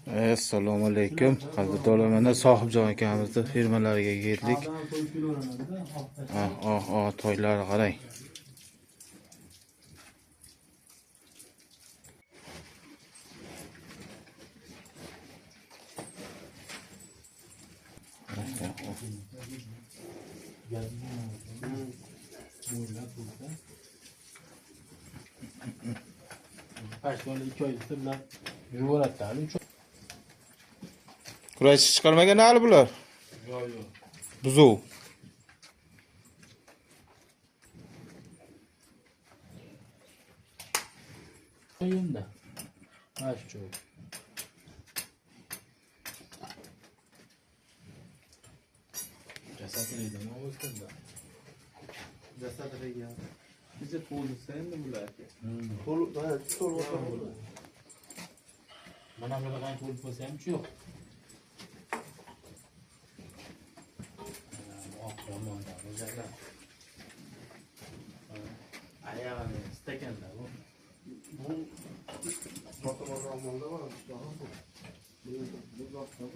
Assalomu alaykum. Qadrdonlar, mana Sohibjon akamizni firmalariga keldik. Ah, toylarga qarang. Kurashchi chiqarmagan hali bular. Yo'q, yo'q. Buzov. Endi. Mana shu. Jasad nima o'zida? Jasad regan. Biza to'lsa endi bular aka. To'l, to'l bo'lsa. Mana bunaqa to'lib bo'lsa ham yo'q. Oq yomonda o'zlar. Ayag'ini istakanda bu. Bu ro'molda bor, bu.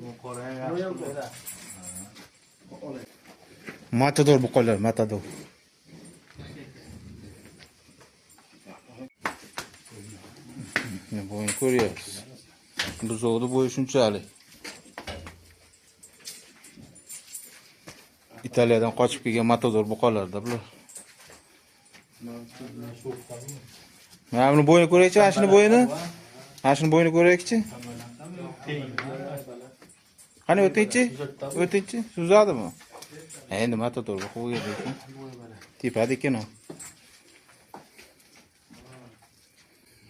Bu qora yaxshi. Matador buqalar, matador. Bo'yini ko'ryapsiz. Buzovni bo'yi shunchalik. Italiyadan qochib kelgan matador buqalarda bular. Mana buni bo'yini ko'raychi, mana shuni bo'yini. Mana shuni bo'yini ko'raychi. Qani o'tingchi? O'tingchi, suzadimi? Endi matador buqa bo'lgan lekin. Tepadi ekan u.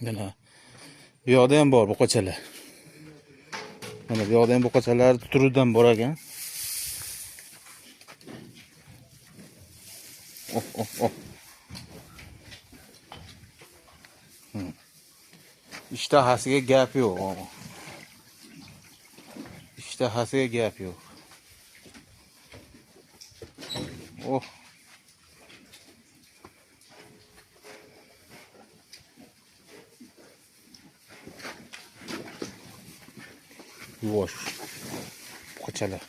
Mana bu yoqda ham bor buqachalar. Mana bu yoqda ham buqachalar turidan bor ekan. Oh, oh, oh. Ishtahasiga gap yo'q. Ishtahasiga gap yo'q. Oh. Yuvosh buqachalar.